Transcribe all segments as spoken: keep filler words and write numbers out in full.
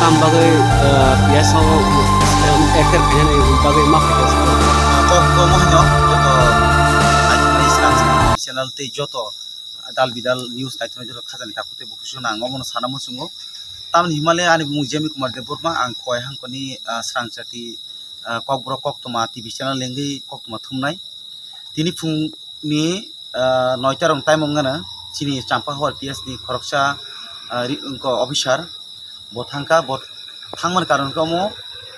Ang bagwi, ah, P S O, um, actor khainani bagwi ma khaikha. Kok, kok, mo hino, joto, ah, channel tei joto dal bidal news naithoknai joto khajani takhuk tei bukhuk song ang omono sana muchungo. Tamni himale ani bumung Jemi Kumar Debbarma, ang Khowai hangkoni, ah, Srangchati, ah, Kokborok Koktwma T V channel lengwi koktwma thumnai. Tini phungni, ah, noita rok time wngmano chini Champahowar P S ni khoroksa, ah, ri-, wngkha officer. Bo thangkha, bo thangmani karon khe omo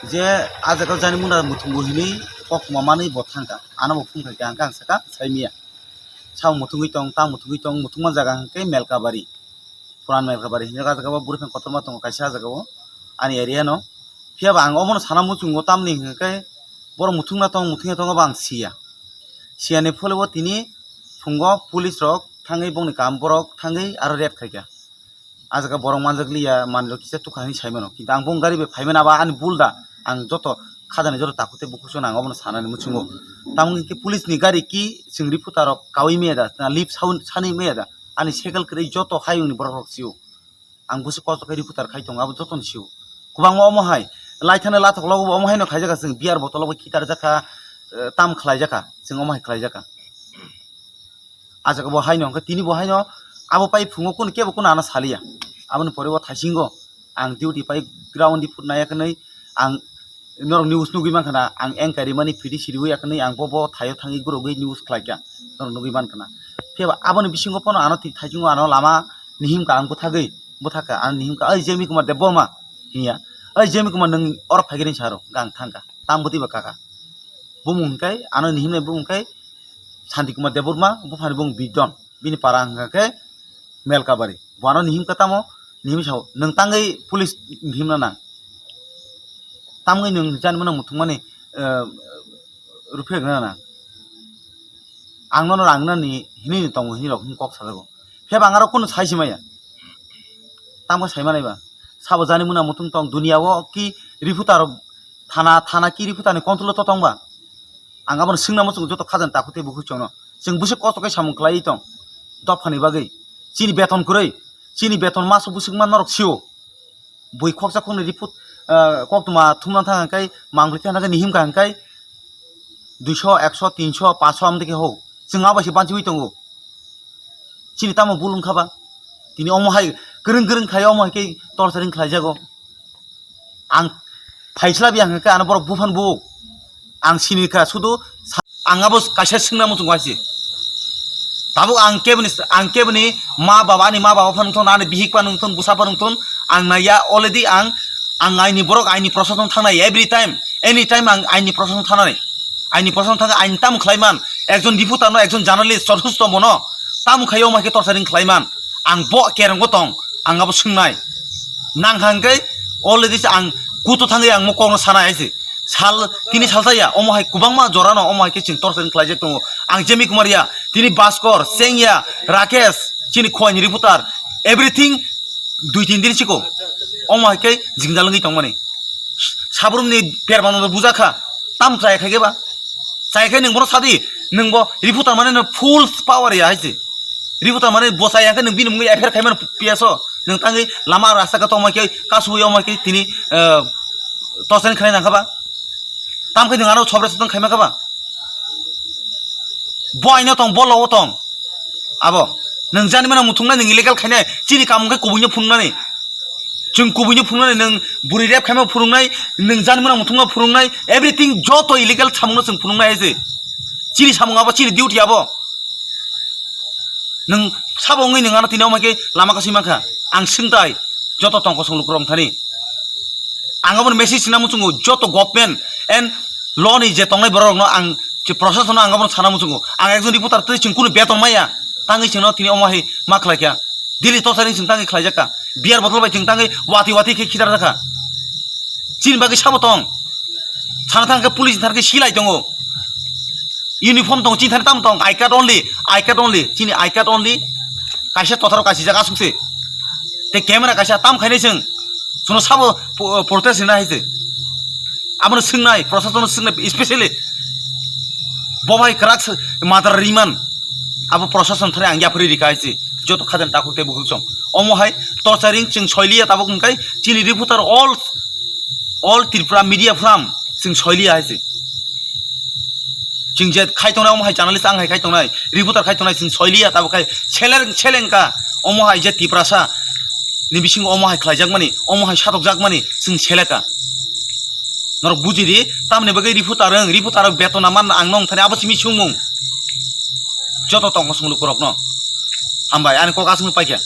je ah jaga jani muna muthungo hinwi koktwma manwi bo thangkha. Ano bo phung khaikha, ang khe ang sakha saimanya. Samung muthungwi tong, tang muthungwi tong, muthungma jaga hwnkhe Melkabari. Puran Melkabari hinwi ah jaga o bwrwi phang kotorma tongo kaisa ah jaga o ani area no. Phiya ba ang omono sana muchungo tamni hwnkhe borok muthungna tong, muthungya tongo ba ang siya. Siyani phole o tini phungo police rok thangwi bongni kam borok thangwi aro raid khaikha. Ah jaga borok manjakliya, manwirok kisa tukha hinwi saimano. Kintu ang bong gari bai phaimani abo ani bul da. Ang joto khajani joto takhuk tei bukhuk song ang obono sanani muchungo. Tamo hwnkhe police ni gari ki chwng reporter rok kaui maya da, na lip sound sanwi maya da. Ani cycle kwrwi joto hayungni borok rok sio. Ang busi kosto khe reporter khai tongo, abo jotono sio. Kwbangma omo hai laithana lathok logo bo omo haino khaijak kha, chwng beer bottle bo khitarjak kha, eh, tam khlaijak kha, chwng omo hai khlaijak kha. Ah jaga bo haino hwnkhe tini bo haino abo pai phungo kunu kebo kunu ano saliya. Aboni pore o thaisingo ang duty pai ground di phut naiya kwnwi ang norok news nugwi mankha na, ang anchor rimani phidi siriwi yakwnwi ang bo bo thaio thangwi gurogwi news khlaikha, norok nugwi mankha na. Phiya ba aboni bisingo pono ano thaisingo ano lama nihimkha ang bwthagwi, bwthakha ano nihimkha, "Oi Jemi Kumar Debbarma," hinya, "Oi Jemi Kumar, nwng oro phaikhe," hinwi saro, ang thangkha, tamo twibo kakha. Bumung hwnkhe, ano ni himnai bumung hwnkhe Santi Kumar Debbarma, buphani bumung Bidon, bini para hwnkha khe Melkabari. Bo ano ni himkha tamo, ni himwi sao, "Nwng tangwi police ni himna nang? Tamgwi nwng jani mano muthungmani, eh, ruphe rwna nang? Ang nono rang nani hinwi ni tongo," hinwi rok kok sajago. Phiya ba ang aro kunu sai si maya. Tamo sai manai ba. Sabo jani muna muthung tong, duniya o ki reporter thana, thana ki reporter ni control o to tong ba? Ang abono swngna muchungo joto khajani takhuk tei bukhuk chwngno. Chwng bwswk kosto khe samung khlaiwi tong. Dophani bagwi. Chini beton kwrwi. Chini beton maso bwswk ma norok sio. Bui khoksa khoknwi riput, ah, koktwma thumna thang hwnkhe, mangpli thang hwnkhe, nihimkha hwnkhe, duiso, ekso, tinso, paso amtwi khe ho. Chwng abo se banchiwi tongo. Chini tamo bul wngkha ba? Tini omo hai kwrwng kwrwng khai omo hai khe torturing khlaijago. Ang phaisla biya hwnkhe ano borok buphang bu. Ang sini kha sudu sa-, ang abo kaisa swngna muchungo hai se. Tabuk ang keboni, ang keboni ma baba, ani ma baba phano wngthon, ani bihik phano wngthon, bwsa phano wngthon, ang naiya already ang, ang aini borok, aini prosason thangnai every time, any time ang aini prosason thangnai. Aini prosason thangkhe aini tamo khlaiman, ekjon reporter no, ekjon journalist, sothusto bono tamo khai omo hai khe torturing khlaiman, ang bo kereng bo tong, ang abo swngnai. Nang hang khe already se ang kutu thangwi ang mo kokno sana hai se. Sal, tini sal saya, omo hai kwbangma jora no, omo hai khe chwng torturing khlaijak tongo. Ang Jemi Kumar ya, tini Baskor, Seng ya, Rakesh, chini Khowai ni reporter, everything dui tin din siko. Omo hai khe jingjal wngwi tongmani. Sabrum ni permano bujakha, tam chaya khai khe ba. Chaya khe nwng bono sadi, nwng bo reporter mane no full power ya hai se. Reporter mane bo chaya khe nwng bini mungwi F I R khaimano P S o. Nwng tangwi lama rasta khe tongma khe kasui omo khe tini, eh, torturing khlai nang kha ba? Tam khe nwng ano sobre sotong khaima kha ba? Bo aino tong, bo logo tong. Abo. Nwng jani mano muthungnai, nwng illegal khainai, chini kamung khe kubuino phunuknani. Chwng kubuino phunuknani, nwng bwrwi rep khaima phunuknai, nwng jani mano muthungma phunuknai, everything joto illegal samungno chwng phunuknai hai se. Chini samung abo, chini duty abo. Nwng sabo wngwi nwng ano tini omo khe lama kasui mankha. Ang swngtai joto tongkosong lukurok thani. Ang abono message sina muchungo joto government and law ni je tongnai borok rokno ang je proshasonno ang abono sana muchungo. Ang ekjon reporter tei chwng kunu beton maya. Tangwi chwngno tini omo hai ma khlai kha. Daily torturing chwng tangwi khlai jakha. Beer bottle bai chwng tangwi wati wati khe khitar jakha. Chini bagwi sabo tong. Sana thang khe police ni thar khe silai tongo. Uniform tong, chini thani tamo tong, I card only, I card only, chini I card only, kaisa totharo kaisa jaga asuk se. Tei camera kaisa tam khainai chwng, chwngno sabo po-, protest rina hai se. Abono swngnai, proshasonno swngnai, especially bo bai kwrak se, madra riman, abo proshason thani ang yapharwi rikha hai se. Joto khajan takhuk tei bukhuk song. Omo hai torturing chwng soiliya tabuk hwnkhe chini reporter all, all Tripura media forum chwng soiliya hai se. Chwng je khai tongnai omo hai journalist ang hai khai tongnai, reporter khai tongnai chwng soiliya tabuk khai seleng seleng ka omo hai je Tiprasa ni bisingo omo hai khlaijakmani, omo hai satokjakmani chwng seleka. Norok buji di, tamni bagwi reporter wng, reporter rok beton na man ang nong thani abo simi sungmung. Joto tongkha song lukurokno. Hambai, ani kok aswk paikha.